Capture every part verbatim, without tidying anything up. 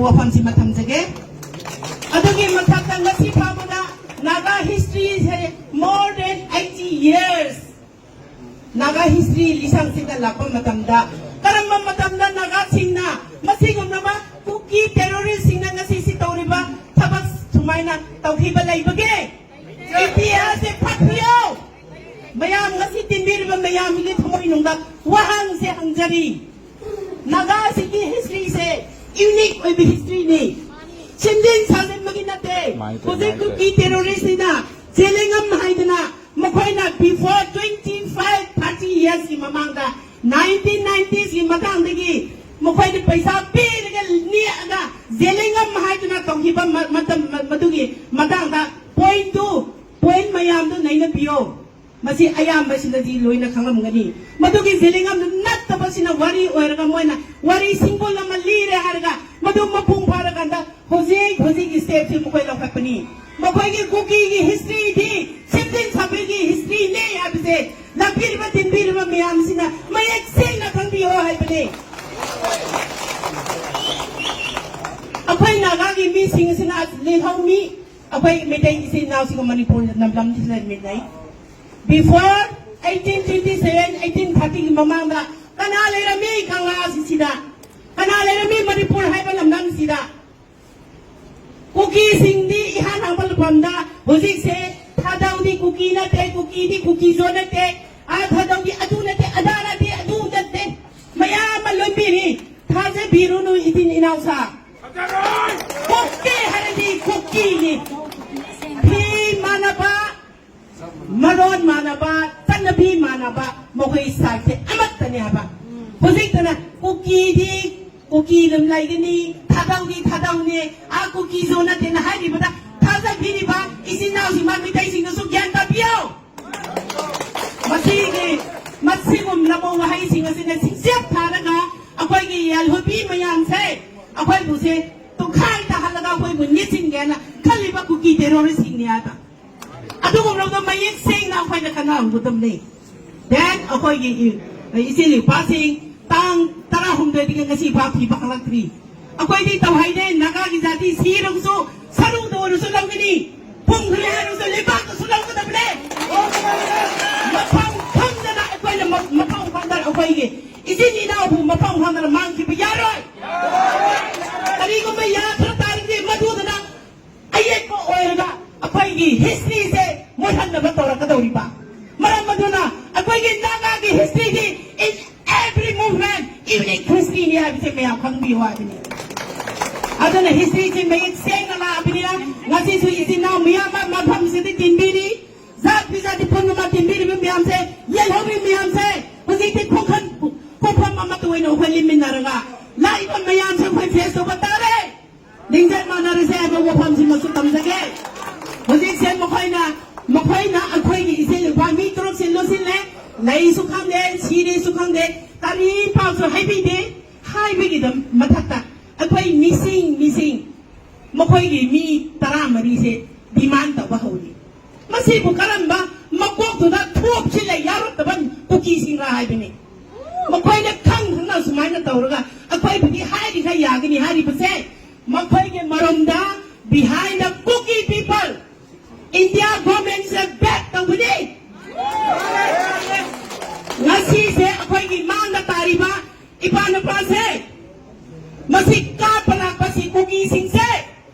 ꯋꯥꯐꯝꯁꯤꯃ ꯊꯝꯖꯒꯦ꯫ ꯑꯗꯨꯒꯤ ꯃꯊꯛꯇ ꯉꯁꯤ ꯐꯥꯎꯕꯗ Naga history ꯁꯦ more than eighty years Naga history ꯂꯤꯁꯪꯁꯤꯗ ꯂꯥꯛꯄ ꯃꯇꯝꯗ ꯀꯔꯝꯕ ꯃꯇꯝꯗ ꯅꯥꯒꯥꯁꯤꯡꯅ ꯃꯁꯤꯒꯨꯝꯂꯕ ꯀꯨꯀꯤ terrorist ꯁꯤꯡꯅ ꯉꯁꯤ ꯁꯤ ꯇꯧꯔꯤꯕ ꯊꯕꯛ ꯁꯨꯃꯥꯏꯅ ꯇꯧꯈꯤꯕ ꯂꯩꯕꯒꯦ? ꯏꯇꯤꯍꯥꯁꯁꯦ ꯐꯥꯛꯄꯤꯌꯨ꯫ ꯃꯌꯥꯝ ꯉꯁꯤ ꯇꯤꯟꯕꯤꯔꯤꯕ ꯃꯌꯥꯝꯒꯤ ꯊꯃꯣꯏꯅꯨꯡꯗ ꯋꯥꯍꯪꯁꯦ ꯍꯪꯖꯔꯤ꯫ ꯅꯥꯒꯥꯁꯤꯒꯤ history ꯁꯦ unique ꯑꯣꯏꯕ history ꯅꯤ꯫ ꯁꯦꯝꯖꯤꯟ ꯁꯥꯖꯤꯟꯕꯒꯤ ꯅꯠꯇꯦ꯫ ꯍꯧꯖꯤꯛ ꯀꯨꯀꯤ terrorist ꯁꯤꯅ ꯖꯦꯂꯦꯉꯝ ꯍꯥꯏꯗꯅ ꯃꯈꯣꯏꯅ before twenty five thirty years ꯀꯤ ꯃꯃꯥꯡꯗ nineteen nineties ꯀꯤ ꯃꯇꯥꯡꯗꯒꯤ ꯃꯈꯣꯏꯗ ꯄꯩꯁꯥ ꯄꯤꯔꯒ ꯅꯦꯛꯑꯒ ꯖꯦꯂꯦꯉꯝ ꯍꯥꯏꯗꯨꯅ ꯇꯧꯈꯤꯕ ꯃ-, ꯃꯇꯝ ꯃ-, ꯃꯗꯨꯒꯤ ꯃꯇꯥꯡꯗ point two point ꯃꯌꯥꯝꯗꯨ ꯅꯩꯅꯕꯤꯌꯣ꯫ ꯃꯁꯤ ꯑꯌꯥꯝꯕꯁꯤꯅꯗꯤ ꯂꯣꯏꯅ ꯈꯪꯂꯝꯒꯅꯤ꯫ ꯃꯗꯨꯒꯤ ꯖꯦꯂꯦꯉꯝꯗꯨ ꯅꯠꯇꯕꯁꯤꯅ ꯋꯥꯔꯤ ꯑꯣꯏꯔꯒ ꯃꯣꯏꯅ ꯋꯥꯔꯤ ꯁꯤꯡꯕꯨꯜ ꯑꯃ ꯂꯤꯔꯦ ꯍꯥꯏꯔꯒ ꯃꯗꯨ ꯃꯄꯨꯡ ꯐꯥꯔꯀꯥꯟꯗ ꯍꯧꯖꯤꯛ ꯍꯧꯖꯤꯛꯀꯤ step ꯁꯤ ꯃꯈꯣꯏ ꯂꯧꯈꯠꯄꯅꯤ꯫ ꯃꯈꯣꯏꯒꯤ ꯀꯨꯀꯤꯒꯤ history ꯗꯤ ꯁꯦꯝꯖꯤꯟ ꯁꯥꯕꯒꯤ history ꯅꯤ ꯍꯥꯏꯕꯁꯦ ꯂꯥꯛꯄꯤꯔꯤꯕ ꯇꯤꯟꯕꯤꯔꯤꯕ ꯃꯌꯥꯝꯁꯤꯅ ꯃꯌꯦꯛ ꯁꯦꯡꯅ ꯈꯪꯕꯤꯌꯣ ꯍꯥꯏꯕꯅꯤ꯫ ꯑꯩꯈꯣꯏ ꯅꯥꯒꯥꯒꯤ ꯃꯤꯁꯤꯡꯁꯤꯅ ꯂꯤꯜꯍꯧꯃꯤ ꯑꯩꯈꯣꯏ ꯃꯩꯇꯩ ꯏꯆꯤꯟ ꯏꯅꯥꯎꯁꯤꯡꯒ ꯃꯅꯤꯄꯨꯔ ꯂꯝꯗꯝꯁꯤꯗ ꯂꯩꯃꯤꯟꯅꯩ꯫ Before eighteen twenty seven, eighteen thirty ꯒꯤ ꯃꯃꯥꯡꯗ ꯀꯅꯥ ꯂꯩꯔꯝꯃꯤ ꯀꯪꯂꯥ ꯑꯁꯤꯁꯤꯗ? ꯀꯅꯥ ꯂꯩꯔꯝꯃꯤ ꯃꯅꯤꯄꯨꯔ ꯍꯥꯏꯕ ꯂꯝꯗꯝꯁꯤꯗ? ꯀꯨꯀꯤꯁꯤꯡꯗꯤ ꯏꯍꯥꯟ ꯍꯥꯟꯕ ꯂꯨꯐꯝꯗ ꯍꯧꯖꯤꯛꯁꯦ ꯊꯥꯗꯧꯗꯤ ꯀꯨꯀꯤ ꯅꯠꯇꯦ, ꯀꯨꯀꯤꯗꯤ ꯀꯨꯀꯤꯖꯣ ꯅꯠꯇꯦ, ꯑꯥ ꯊꯥꯗꯧꯗꯤ ꯑꯗꯨ ꯅꯠꯇꯦ, ꯑꯗꯥ ꯅꯠꯇꯦ, ꯑꯗꯨ ꯅꯠꯇꯦ, ꯃꯌꯥꯝ ꯑꯃ ꯂꯣꯟꯕꯤꯔꯤ꯫ ꯊꯥꯖꯕꯤꯔꯨꯅꯨ ꯏꯆꯤꯟ ꯏꯅꯥꯎꯁꯥ꯫ ꯀꯨꯀꯤ ꯍꯥꯏꯔꯗꯤ ꯀꯨꯀꯤꯅꯤ꯫ ꯐꯤ ꯃꯥꯟꯅꯕ, ꯃꯔꯣꯟ ꯃꯥꯟꯅꯕ, ꯆꯠꯅꯕꯤ ꯃꯥꯟꯅꯕ, ꯃꯈꯣꯏ ꯁꯥꯏꯠꯁꯦ ꯑꯃꯠꯇꯅꯦ ꯍꯥꯏꯕ꯫ ꯍꯧꯖꯤꯛꯇꯅ ꯀꯨꯀꯤꯗꯤ ꯀꯨꯀꯤ ꯑꯗꯨꯝ ꯂꯩꯒꯅꯤ, ꯊꯥꯗꯧꯗꯤ ꯊꯥꯗꯧꯅꯦ, ꯑꯥ ꯀꯨꯀꯤꯖꯣ ꯅꯠꯇꯦꯅ ꯍꯥꯏꯔꯤꯕꯗ ꯊꯥꯖꯕꯤꯔꯤꯕ ꯏꯆꯤꯟ ꯏꯅꯥꯎꯁꯤꯡ ꯃꯩꯇꯩꯁꯤꯡꯅꯁꯨ ꯒ꯭ꯌꯥꯟ ꯇꯥꯕꯤꯌꯣ꯫ ꯃꯁꯤꯒꯤ, ꯃꯁꯤꯒꯨꯝꯂꯕ ꯋꯥꯍꯩꯁꯤꯡ ꯑꯁꯤꯅ ꯁꯤꯡꯆꯦꯞ ꯊꯥꯔꯒ ꯑꯩꯈꯣꯏꯒꯤ ꯌꯥꯜꯍꯨꯕꯤ ꯃꯌꯥꯝꯁꯦ ꯑꯩꯈꯣꯏꯕꯨꯁꯦ ꯇꯨꯡꯈꯥꯏ ꯇꯥꯍꯜꯂꯒ ꯑꯩꯈꯣꯏꯕꯨ ꯅꯦꯠꯁꯤꯟꯒꯦꯅ ꯈꯜꯂꯤꯕ ꯀꯨꯀꯤ terrorist ꯁꯤꯡꯅꯤ ꯍꯥꯏꯕ꯫ ꯑꯗꯨꯒꯨꯝꯂꯕꯗ ꯃꯌꯦꯛ ꯁꯦꯡꯅ ꯑꯩꯈꯣꯏꯅ ꯈꯟꯅꯍꯧꯒꯗꯕꯅꯤ꯫ Then ꯑꯩꯈꯣꯏꯒꯤ ꯏ-, ꯏꯆꯤꯜ ꯏꯄꯥꯁꯤꯡ ꯇꯥꯡ ꯇꯔꯥꯍꯨꯝꯗꯣꯏꯗꯒꯤ ꯉꯁꯤ ꯐꯥꯎ ꯊꯤꯕ ꯐꯪꯂꯛꯇ꯭ꯔꯤ꯫ ꯑꯩꯈꯣꯏꯗꯤ ꯇꯧꯍꯩꯗꯦ꯫ ꯅꯥꯒꯥꯒꯤ ꯖꯥꯇꯤ ꯁꯤꯔꯕꯁꯨ ꯁꯔꯨꯗ ꯑꯣꯏꯔꯁꯨ ꯂꯧꯒꯅꯤ, ꯄꯨꯝꯈ꯭ꯔꯦ ꯍꯥꯏꯔꯁꯨ ꯂꯩꯕꯥꯛꯇꯁꯨ ꯂꯧꯒꯗꯕꯅꯦ꯫ ꯃꯐꯝ ꯈꯪꯗꯅ ꯑꯩꯈꯣꯏꯅ ꯃ-, ꯃꯐꯝ ꯈꯪꯗꯅ ꯑꯩꯈꯣꯏꯒꯤ ꯏꯆꯤꯟ ꯏꯅꯥꯎꯕꯨ ꯃꯐꯝ ꯈꯪꯗꯅ ꯃꯥꯡꯈꯤꯕ ꯌꯥꯔꯣꯏ꯫ ꯀꯔꯤꯒꯨꯝꯕ ꯌꯥꯈ꯭ꯔ ꯇꯥꯔꯗꯤ ꯃꯗꯨꯗꯅ ꯑꯌꯦꯠꯄ ꯑꯣꯏꯔꯒ ꯑꯩꯈꯣꯏꯒꯤ historyꯁꯦ ꯃꯨꯠꯍꯟꯅꯕ ꯇꯧꯔꯛꯀꯗꯧꯔꯤꯕ꯫ ꯃꯔꯝ ꯑꯗꯨꯅ ꯑꯩꯈꯣꯏꯒꯤ ꯅꯥꯒꯥꯒꯤ historyꯗꯤ in every movement unique historyꯅꯤ ꯍꯥꯏꯕꯁꯦ ꯃꯌꯥꯝ ꯈꯪꯕꯤꯌꯨ ꯍꯥꯏꯕꯅꯤ꯫ ꯑꯗꯨꯅ historyꯁꯦ ꯃꯌꯦꯛ ꯁꯦꯡꯅ ꯂꯥꯛꯑꯕꯅꯤꯅ ꯉꯁꯤꯁꯨ ꯏꯆꯤꯟ ꯏꯅꯥꯎ ꯃꯌꯥꯝ ꯑꯃ ꯃꯐꯝꯁꯤꯗ ꯇꯤꯟꯕꯤꯔꯤ꯫ ꯖꯥꯠ ꯕꯤꯖꯥꯠꯇꯤ ꯄꯨꯝꯅꯃꯛ ꯇꯤꯟꯕꯤꯔꯤꯕ ꯃꯌꯥꯝꯁꯦ, ꯌꯦꯜꯍꯧꯔꯤ ꯃꯌꯥꯝꯁꯦ, ꯍꯧꯖꯤꯛꯇꯤ ꯈꯣꯡꯈꯟ ꯈꯣꯡꯐꯝ ꯑꯃꯠꯇ ꯑꯣꯏꯅ ꯑꯩꯈꯣꯏ ꯂꯦꯡꯃꯤꯟꯅꯔꯒ ꯂꯥꯛꯏꯕ ꯃꯌꯥꯝꯁꯦ ꯑꯩꯈꯣꯏ face ꯇꯧꯕ ꯇꯥꯔꯦ꯫ ꯂꯤꯡꯖꯦꯜ ꯃꯥꯟꯅꯔꯁꯦ ꯍꯥꯏꯕ ꯋꯥꯐꯝꯁꯤꯃꯁꯨ ꯇꯝꯖꯒꯦ꯫ ꯍꯧꯖꯤꯛꯁꯦ ꯃꯈꯣꯏꯅ, ꯃꯈꯣꯏꯅ ꯑꯩꯈꯣꯏꯒꯤ ꯏꯆꯦ ꯅꯨꯄꯥ ꯃꯤ ꯇꯔꯨꯛꯁꯦ ꯂꯣꯠꯁꯤꯜꯂꯦ꯫ ꯂꯩꯁꯨ ꯈꯪꯗꯦ, ꯁꯤꯔꯦꯁꯨ ꯈꯪꯗꯦ, ꯀꯔꯤ ꯄꯥꯎꯁꯨ ꯍꯥꯏꯕꯤꯗꯦ꯫ ꯍꯥꯏꯕꯒꯤꯗ ꯃꯊꯛꯇ ꯑꯩꯈꯣꯏ ꯃꯤꯁꯤꯡ, ꯃꯤꯁꯤꯡ ꯃꯈꯣꯏꯒꯤ ꯃꯤ ꯇꯔꯥꯃꯔꯤꯁꯦ demand ꯇꯧꯕ ꯍꯧꯔꯤ꯫ ꯃꯁꯤꯕꯨ ꯀꯔꯝꯕ ꯃꯀꯣꯛꯇꯨꯗ ꯊꯣꯛꯁꯤꯜꯂ ꯌꯥꯎꯔꯛꯇꯕ ꯀꯨꯀꯤꯁꯤꯡꯔ ꯍꯥꯏꯕꯅꯤ꯫ ꯃꯈꯣꯏꯅ ꯈꯪ ꯈꯪꯅ ꯁꯨꯃꯥꯏꯅ ꯇꯧꯔꯒ ꯑꯩꯈꯣꯏꯕꯨꯗꯤ ꯍꯥꯏꯔꯤꯈꯩ ꯌꯥꯒꯅꯤ ꯍꯥꯏꯔꯤꯕꯁꯦ, ꯃꯈꯣꯏꯒꯤ ꯃꯔꯨꯝꯗ behind the Kuki people, India governmentꯁꯦ back ꯇꯧꯒꯅꯤ꯫ ꯉꯁꯤꯁꯦ ꯑꯩꯈꯣꯏꯒꯤ ꯃꯥꯡꯗ ꯇꯥꯔꯤꯕ ꯏꯄꯥ ꯅꯨꯄꯥꯁꯦ, ꯃꯁꯤ ꯀꯥꯞꯄ ꯂꯥꯛꯄꯁꯤ ꯀꯨꯀꯤꯁꯤꯡꯁꯦ,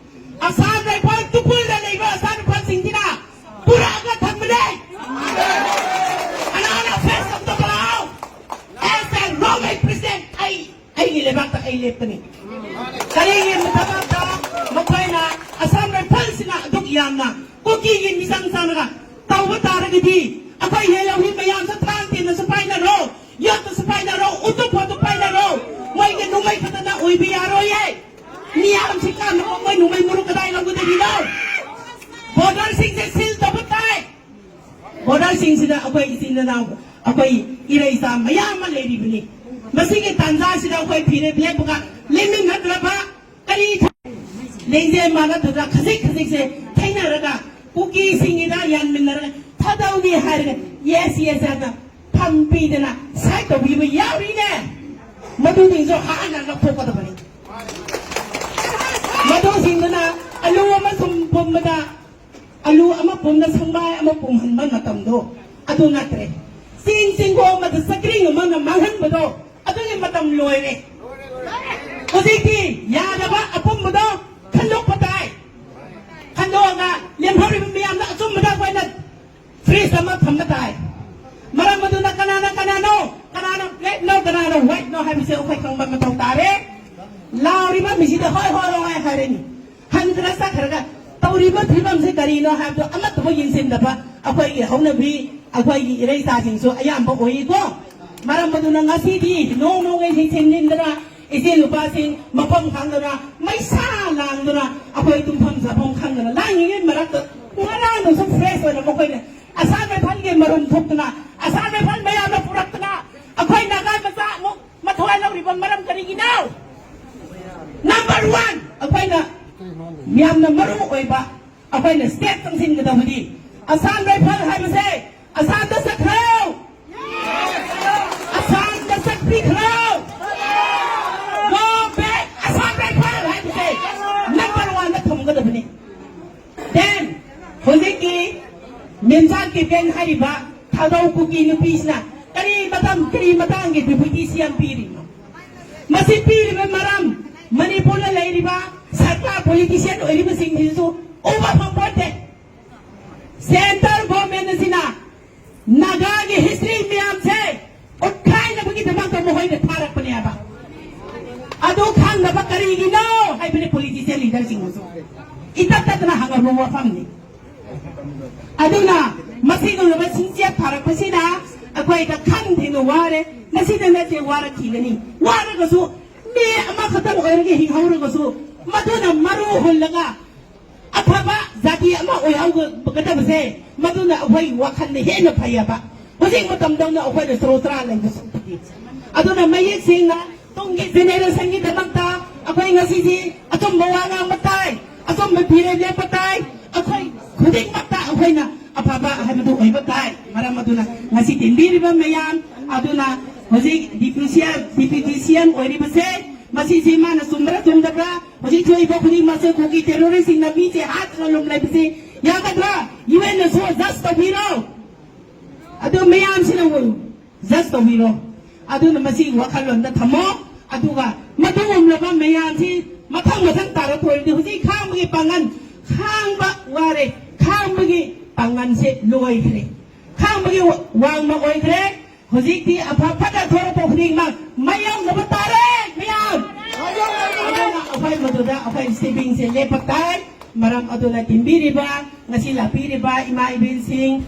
ꯑꯁꯥꯝ ꯔꯥꯏꯐꯜ ꯇꯨꯄꯨꯜꯗ ꯂꯩꯕ ꯑꯁꯥꯝ ꯔꯥꯏꯐꯜꯁꯤꯡꯁꯤꯅ ꯄꯨꯔꯛꯑꯒ ꯊꯝꯕꯅꯦ꯫ ꯀꯅꯥꯅ face ꯇꯧꯗꯕ ꯂꯥꯛꯑꯣ? As a Rongmei president, ꯑꯩ, ꯑꯩꯒꯤ ꯂꯩꯕꯥꯛꯇ ꯑꯩ ꯂꯦꯞꯀꯅꯤ꯫ ꯀꯔꯤꯒꯤ ꯃꯇꯝꯗ ꯃꯈꯣꯏꯅ ꯑꯁꯥꯝ ꯔꯥꯏꯐꯜꯁꯤꯅ ꯑꯗꯨꯛ ꯌꯥꯝꯅ ꯀꯨꯀꯤꯒꯤ ꯃꯤꯆꯪ ꯆꯪꯂꯒ ꯇꯧꯕ ꯇꯥꯔꯒꯗꯤ ꯑꯩꯈꯣꯏ ꯌꯦꯜꯍꯧꯔꯤ ꯃꯌꯥꯝꯁꯨ ꯊꯥꯡ ꯇꯦꯟꯅꯁꯨ ꯄꯥꯏꯅꯔꯣ, ꯌꯣꯠꯇꯁꯨ ꯄꯥꯏꯅꯔꯣ, ꯎꯇꯨꯞ ꯐꯥꯎꯗ ꯄꯥꯏꯅꯔꯣ꯫ ꯃꯣꯏꯒꯤ ꯅꯣꯡꯃꯩ ꯈꯛꯇꯅ ꯑꯣꯏꯕ ꯌꯥꯔꯣꯏꯌꯦ꯫ ꯃꯤꯌꯥꯝꯁꯤ ꯀꯥꯟꯅꯕ ꯃꯣꯏ ꯅꯣꯡꯃꯩ ꯃꯔꯨ ꯀꯗꯥꯏ ꯂꯧꯒꯗꯣꯔꯤꯅꯣ? Borderꯁꯤꯡꯁꯦ seal ꯇꯧꯕ ꯇꯥꯏ꯫ Borderꯁꯤꯡꯁꯤꯗ ꯑꯩꯈꯣꯏ ꯏꯆꯤꯟ ꯏꯅꯥꯎ, ꯑꯩꯈꯣꯏ ꯏꯔꯩꯆꯥ ꯃꯌꯥꯝ ꯑꯃ ꯂꯩꯔꯤꯕꯅꯤ꯫ ꯃꯁꯤꯒꯤ ꯇꯥꯟꯖꯥꯁꯤꯗ ꯑꯩꯈꯣꯏ ꯐꯤꯔꯦꯞ ꯂꯦꯞꯄꯒ ꯂꯦꯞꯃꯤꯟꯅꯗ꯭ꯔꯕ ꯀꯔꯤ ꯊ-, ꯂꯦꯡꯖꯦꯜ ꯃꯥꯟꯅꯗ꯭ꯔꯒ ꯈꯖꯤꯛ ꯈꯖꯤꯛꯁꯦ ꯊꯩꯅꯔꯒ ꯀꯨꯀꯤꯁꯤꯡꯒꯤꯗ ꯌꯥꯟꯃꯤꯟꯅꯔꯒ ꯊꯥꯗꯧꯒꯦ ꯍꯥꯏꯔꯒ yes, yes ꯍꯥꯏꯅ ꯐꯝ ꯄꯤꯗꯅ side ꯇꯧꯕꯤꯕ ꯌꯥꯎꯔꯤꯅꯦ꯫ ꯃꯗꯨꯁꯤꯡꯁꯨ ꯍꯥꯟꯅ ꯂꯧꯊꯣꯛꯀꯗꯕꯅꯤ꯫ ꯄꯨꯝꯕꯗ ꯑꯂꯨ ꯑꯃ ꯄꯨꯝꯅ ꯁꯪꯕꯥꯏ ꯑꯃ ꯄꯨꯝꯍꯟꯕ ꯃꯇꯝꯗꯣ ꯑꯗꯨ ꯅꯠꯇ꯭ꯔꯦ꯫ ꯆꯦꯡ ꯆꯦꯡꯒꯣ ꯑꯃꯗ ꯆꯀ꯭ꯔꯤꯡ ꯑꯃꯅ ꯃꯥꯡꯍꯟꯕꯗꯣ ꯑꯗꯨꯒꯤ ꯃꯇꯝ ꯂꯣꯏꯔꯦ꯫ ꯍꯧꯖꯤꯛꯇꯤ ꯌꯥꯗꯕ ꯑꯄꯨꯝꯕꯗꯣ ꯈꯟꯗꯣꯛꯄ ꯇꯥꯏ꯫ ꯈꯟꯗꯣꯛꯑꯒ ꯂꯦꯝꯍꯧꯔꯤꯕ ꯃꯤꯌꯥꯝꯗ ꯑꯆꯨꯝꯕꯗ ꯑꯩꯈꯣꯏꯅ ꯐ꯭ꯔꯤꯖ ꯑꯃ ꯊꯝꯕ ꯇꯥꯏ꯫ ꯃꯔꯝ ꯑꯗꯨꯅ ꯀꯅꯥꯅ ꯀꯅꯥꯅꯣ, ꯀꯅꯥꯅ black ꯅꯣ, ꯀꯅꯥꯅ white ꯅꯣ ꯍꯥꯏꯕꯁꯦ ꯑꯩꯈꯣꯏ ꯈꯪꯕ ꯃꯊꯧ ꯇꯥꯔꯦ꯫ ꯂꯥꯎꯔꯤꯕ ꯃꯤꯁꯤꯗ ꯍꯣꯏ ꯍꯣꯏ ꯍꯣꯏ ꯍꯥꯏꯔꯅꯤ꯫ ꯍꯟꯈ꯭ꯔ ꯆꯠꯈ꯭ꯔꯒ ꯇꯧꯔꯤꯕ ꯐꯤꯕꯝꯁꯦ ꯀꯔꯤꯅꯣ ꯍꯥꯏꯕꯗꯣ ꯑꯃꯠꯇꯐꯥꯎ ꯌꯦꯡꯁꯤꯟꯗꯕ ꯑꯩꯈꯣꯏꯒꯤ ꯍꯧꯅꯕꯤ, ꯑꯩꯈꯣꯏꯒꯤ ꯏꯔꯩꯆꯥꯁꯤꯡꯁꯨ ꯑꯌꯥꯝꯕ ꯑꯣꯏꯀꯣ꯫ ꯃꯔꯝ ꯑꯗꯨꯅ ꯉꯁꯤꯗꯤ ꯅꯣꯡ ꯅꯣꯡꯃꯒꯤ ꯍꯦꯟꯖꯤꯟꯅꯤꯡꯗꯅ ꯏꯆꯦ ꯅꯨꯄꯥꯁꯤꯡ ꯃꯐꯝ ꯈꯪꯗꯅ ꯃꯩꯁꯥ ꯂꯥꯡꯗꯨꯅ ꯑꯩꯈꯣꯏ ꯇꯨꯝꯐꯝ ꯆꯥꯐꯝ ꯈꯪꯗꯅ ꯂꯥꯡꯉꯤꯉꯩ ꯃꯔꯛꯇ ꯉꯔꯥꯡꯗꯨꯁꯨ fresh ꯑꯣꯏꯅ ꯃꯈꯣꯏꯅ ꯑꯁꯥꯝ ꯔꯥꯏꯐꯜꯒꯤ ꯃꯔꯨꯝ ꯊꯣꯛꯇꯅ ꯑꯁꯥꯝ ꯔꯥꯏꯐꯜ ꯃꯌꯥꯝꯅ ꯄꯨꯔꯛꯇꯅ ꯑꯩꯈꯣꯏ ꯅꯥꯒꯥ ꯃꯆꯥ ꯑꯃꯨꯛ ꯃꯊꯋꯥꯏ ꯂꯧꯔꯤꯕ ꯃꯔꯝ ꯀꯔꯤꯒꯤꯅꯣ? Number one, ꯑꯩꯈꯣꯏꯅ ꯌꯥꯝꯅ ꯃꯔꯨ ꯑꯣꯏꯕ ꯑꯩꯈꯣꯏꯅ step ꯆꯪꯁꯤꯟꯒꯗꯕꯗꯤ ꯑꯁꯥꯝ ꯔꯥꯏꯐꯜ ꯍꯥꯏꯕꯁꯦ ꯑꯁꯥꯝꯗ ꯆꯠꯈ꯭ꯔꯣ, ꯑꯁꯥꯝꯗ ꯆꯠꯄꯤꯈ꯭ꯔꯣ, go back ꯑꯁꯥꯝ ꯔꯥꯏꯐꯜ ꯍꯥꯏꯕꯁꯦ number one ꯗ ꯊꯝꯒꯗꯕꯅꯤ꯫ Then ꯍꯧꯖꯤꯛꯀꯤ ꯃꯦꯝꯆꯥ ꯀꯤꯄꯦꯟ ꯍꯥꯏꯔꯤꯕ ꯊꯥꯗꯧ ꯀꯨꯀꯤ ꯅꯨꯄꯤꯁꯤꯅ ꯀꯔꯤ ꯃꯇꯝ ꯀꯔꯤ ꯃꯇꯥꯡꯒꯤ deputy C M ꯄꯤꯔꯤꯅꯣ? ꯃꯁꯤ ꯄꯤꯔꯤꯕ ꯃꯔꯝ ꯃꯅꯤꯄꯨꯔꯗ ꯂꯩꯔꯤꯕ ꯁꯔꯀꯥꯔ politician ꯑꯣꯏꯔꯤꯕꯁꯤꯡꯁꯤꯁꯨ ꯎꯕ ꯐꯪꯄꯣꯠꯇꯦ꯫ Central government ꯑꯁꯤꯅ ꯅꯥꯒꯥꯒꯤ history ꯃꯌꯥꯝꯁꯦ ꯎꯠꯈꯥꯏꯅꯕꯒꯤꯗꯃꯛꯇ ꯃꯈꯣꯏꯅ ꯊꯥꯔꯛꯄꯅꯦ ꯍꯥꯏꯕ꯫ ꯑꯗꯨ ꯈꯪꯗꯕ ꯀꯔꯤꯒꯤꯅꯣ ꯍꯥꯏꯕꯅꯤ politician leaderꯁꯤꯡꯅꯁꯨ ꯏꯇꯠ ꯇꯠꯇꯅ ꯍꯪꯉꯕ ꯋꯥꯐꯝꯅꯤ꯫ ꯑꯗꯨꯅ ꯃꯁꯤꯒꯨꯝꯂꯕ ꯁꯤꯡꯆꯦꯞ ꯊꯥꯔꯛꯄꯁꯤꯅ ꯑꯩꯈꯣꯏꯗ ꯈꯝ ꯊꯦꯡꯅ ꯋꯥꯔꯦ꯫ ꯉꯁꯤꯗ ꯅꯠꯇꯦ ꯋꯥꯔꯛꯈꯤꯒꯅꯤ꯫ ꯋꯥꯔꯒꯁꯨ ꯃꯤ ꯑꯃꯈꯛꯇꯪ ꯑꯣꯏꯔꯒ ꯍꯤꯡꯍꯧꯔꯒꯁꯨ ꯃꯗꯨꯅ ꯃꯔꯨ ꯍꯨꯜꯂꯒ ꯑꯐꯕ ꯖꯥꯇꯤ ꯑꯃ ꯑꯣꯏꯍꯧꯒꯗꯕꯁꯦ ꯃꯗꯨꯅ ꯑꯩꯈꯣꯏ ꯋꯥꯈꯜꯗ ꯍꯦꯟꯅ ꯐꯩꯌꯦꯕ꯫ ꯍꯧꯖꯤꯛ ꯃꯇꯝꯗꯧꯅ ꯑꯩꯈꯣꯏꯅ ꯁꯣꯔꯣ ꯇꯔꯥ ꯂꯩꯕ ꯁꯔꯨꯛꯄꯨꯗꯤ꯫ ꯑꯗꯨꯅ ꯃꯌꯦꯛ ꯁꯦꯡꯅ ꯇꯨꯡꯒꯤ generationꯒꯤꯗꯃꯛꯇ ꯑꯩꯈꯣꯏ ꯉꯁꯤꯁꯤ ꯑꯆꯨꯝꯕ ꯋꯥ ꯉꯥꯡꯕ ꯇꯥꯏ, ꯑꯆꯨꯝꯕ ꯐꯤꯔꯦꯞ ꯂꯦꯞꯄ ꯇꯥꯏ꯫ ꯑꯩꯈꯣꯏ ꯈꯨꯗꯤꯡꯃꯛꯇ ꯑꯩꯈꯣꯏꯅ ꯑꯐꯕ ꯍꯥꯏꯕꯗꯨ ꯑꯣꯏꯕ ꯇꯥꯏ꯫ ꯃꯔꯝ ꯑꯗꯨꯅ ꯉꯁꯤ ꯇꯤꯟꯕꯤꯔꯤꯕ ꯃꯌꯥꯝ ꯑꯗꯨꯅ ꯍꯧꯖꯤꯛ D P C, D P C M ꯑꯣꯏꯔꯤꯕꯁꯦ ꯃꯁꯤꯁꯤ ꯃꯥꯅ ꯆꯨꯝꯕ꯭ꯔꯥ ꯆꯨꯝꯗꯕ꯭ꯔꯥ? ꯍꯧꯖꯤꯛ ꯊꯣꯛꯏꯕ ꯈꯨꯗꯤꯡꯃꯛꯁꯦ ꯀꯨꯀꯤ ꯇꯦꯔꯣꯔꯤꯁꯁꯤꯡꯅ ꯃꯤꯁꯦ ꯍꯥꯠꯇꯅ ꯂꯨꯝ ꯂꯩꯕꯁꯤ ꯌꯥꯒꯗ꯭ꯔꯥ? ꯌꯨ ꯑꯦꯟꯅꯁꯨ ꯖꯁ ꯇꯧꯕꯤꯔꯣ꯫ ꯑꯗꯨ ꯃꯌꯥꯝꯁꯤꯅ ꯖꯁ ꯇꯧꯕꯤꯔꯣ꯫ ꯑꯗꯨꯅ ꯃꯁꯤꯒꯤ ꯋꯥꯈꯜꯂꯣꯟꯗ ꯊꯝꯃꯣ꯫ ꯑꯗꯨꯒ ꯃꯗꯨꯒꯨꯝꯂꯕ ꯃꯌꯥꯝꯁꯤ ꯃꯊꯪ ꯃꯊꯪ ꯇꯥꯔꯛꯄ ꯑꯣꯏꯔꯗꯤ ꯍꯧꯖꯤꯛ ꯈꯥꯡꯕꯒꯤ ꯄꯥꯡꯒꯜ, ꯈꯥꯡꯕ ꯋꯥꯔꯦ, ꯈꯥꯡꯕꯒꯤ ꯄꯥꯡꯒꯜꯁꯦ ꯂꯣꯏꯈ꯭ꯔꯦ, ꯈꯥꯡꯕꯒꯤ ꯋꯥꯡꯃ ꯑꯣꯏꯈ꯭ꯔꯦ꯫ ꯍꯧꯖꯤꯛꯇꯤ ꯑꯐ ꯐꯠꯇ ꯊꯣꯛꯂꯛꯄ ꯈꯨꯗꯤꯡꯃꯛ ꯃꯥꯌꯣꯛꯅꯕ ꯇꯥꯔꯦ ꯃꯌꯥꯝ꯫ ꯑꯗꯨꯅ ꯑꯩꯈꯣꯏ ꯃꯗꯨꯗ ꯑꯩꯈꯣꯏ ꯁꯦꯚꯤꯡꯁꯦ ꯂꯦꯞꯄ ꯇꯥꯏ꯫ ꯃꯔꯝ ꯑꯗꯨꯅ ꯇꯤꯟꯕꯤꯔꯤꯕ, ꯉꯁꯤ ꯂꯥꯛꯄꯤꯔꯤꯕ ꯏꯃꯥ ꯏꯕꯦꯟꯁꯤꯡ,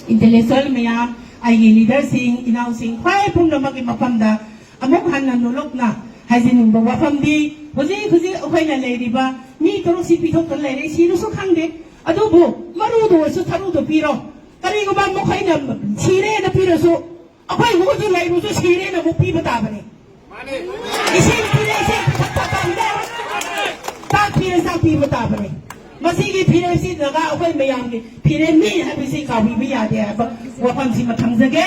ꯏꯟꯇꯦꯂꯦꯛꯆꯨꯋꯦꯜ ꯃꯌꯥꯝ, ꯑꯩꯒꯤ ꯂꯤꯗꯔꯁꯤꯡ, ꯏꯅꯥꯎꯁꯤꯡ, ꯈ꯭ꯋꯥꯏ ꯄꯨꯝꯅꯃꯛꯀꯤ ꯃꯐꯝꯗ ꯑꯃꯨꯛ ꯍꯟꯅ ꯅꯣꯂꯨꯛꯅ ꯍꯥꯏꯖꯅꯤꯡꯕ ꯋꯥꯐꯝꯗꯤ, ꯍꯧꯖꯤꯛ ꯍꯧꯖꯤꯛ ꯑꯩꯈꯣꯏꯅ ꯂꯩꯔꯤꯕ ꯃꯤ ꯇꯔꯨꯛꯁꯤ ꯄꯤꯊꯣꯛꯇꯨꯅ ꯂꯩꯔꯦ, ꯁꯤꯔꯁꯨ ꯈꯪꯗꯦ꯫ ꯑꯗꯨꯕꯨ ꯃꯔꯨꯗ ꯑꯣꯏꯔꯁꯨ ꯊꯔꯨꯗ ꯄꯤꯔꯣ꯫ ꯀꯔꯤꯒꯨꯝꯕ ꯃꯈꯣꯏꯅ ꯁꯤꯔꯦꯅ ꯄꯤꯔꯁꯨ, ꯑꯩꯈꯣꯏ ꯍꯧꯖꯤꯛ ꯂꯩꯕꯁꯨ ꯁꯤꯔꯦꯅ ꯑꯃꯨꯛ ꯄꯤꯕ ꯇꯥꯕꯅꯤ꯫ ꯏꯁꯤꯡ ꯄꯤꯔꯦ, ꯏꯁꯤꯡ ꯄꯤꯊꯛꯄ ꯇꯥꯕꯅꯦ꯫ ꯆꯥꯛ ꯄꯤꯔꯦ, ꯆꯥꯛ ꯄꯤꯕ ꯇꯥꯕꯅꯦ꯫ ꯃꯁꯤꯒꯤ ꯐꯤꯔꯦꯞꯁꯤꯗꯅ ꯑꯩꯈꯣꯏ ꯃꯌꯥꯝꯒꯤ ꯐꯤꯔꯦꯞꯅꯤ ꯍꯥꯏꯕꯁꯤ ꯀꯥꯎꯕꯤꯕ ꯌꯥꯗꯦ ꯍꯥꯏꯕ ꯋꯥꯐꯝꯁꯤꯃ ꯊꯝꯖꯒꯦ꯫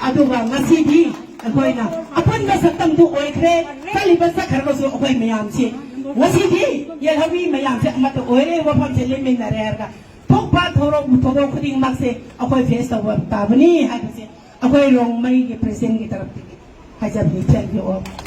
ꯑꯗꯨꯒ ꯉꯁꯤꯗꯤ ꯑꯩꯈꯣꯏꯅ ꯑꯄꯨꯟꯕ ꯁꯛꯇꯝꯗꯨ ꯑꯣꯏꯈ꯭ꯔꯦ꯫ ꯆꯠꯂꯤꯕ ꯆꯠꯈ꯭ꯔꯒꯁꯨ ꯑꯩꯈꯣꯏ ꯃꯌꯥꯝꯁꯤ ꯉꯁꯤꯗꯤ ꯌꯦꯜꯍꯧꯃꯤ ꯃꯌꯥꯝꯁꯦ ꯑꯃꯠꯇ ꯑꯣꯏꯔꯦ꯫ ꯋꯥꯐꯝꯁꯦ ꯂꯦꯞꯃꯤꯟꯅꯔꯦ ꯍꯥꯏꯔꯒ ꯊꯣꯛꯄ ꯊꯧꯔꯝ ꯊꯧꯗꯣꯛ ꯈꯨꯗꯤꯡꯃꯛꯁꯦ ꯑꯩꯈꯣꯏ ꯐꯦꯁ ꯇꯧꯕ ꯇꯥꯕꯅꯤ ꯍꯥꯏꯕꯁꯦ ꯑꯩꯈꯣꯏ ꯔꯣꯡꯃꯩꯒꯤ ꯄ꯭ꯔꯦꯁꯤꯗꯦꯟꯒꯤ ꯇꯔꯞꯇꯒꯤ ꯍꯥꯏꯖꯕꯅꯤ꯫ Thank you all꯫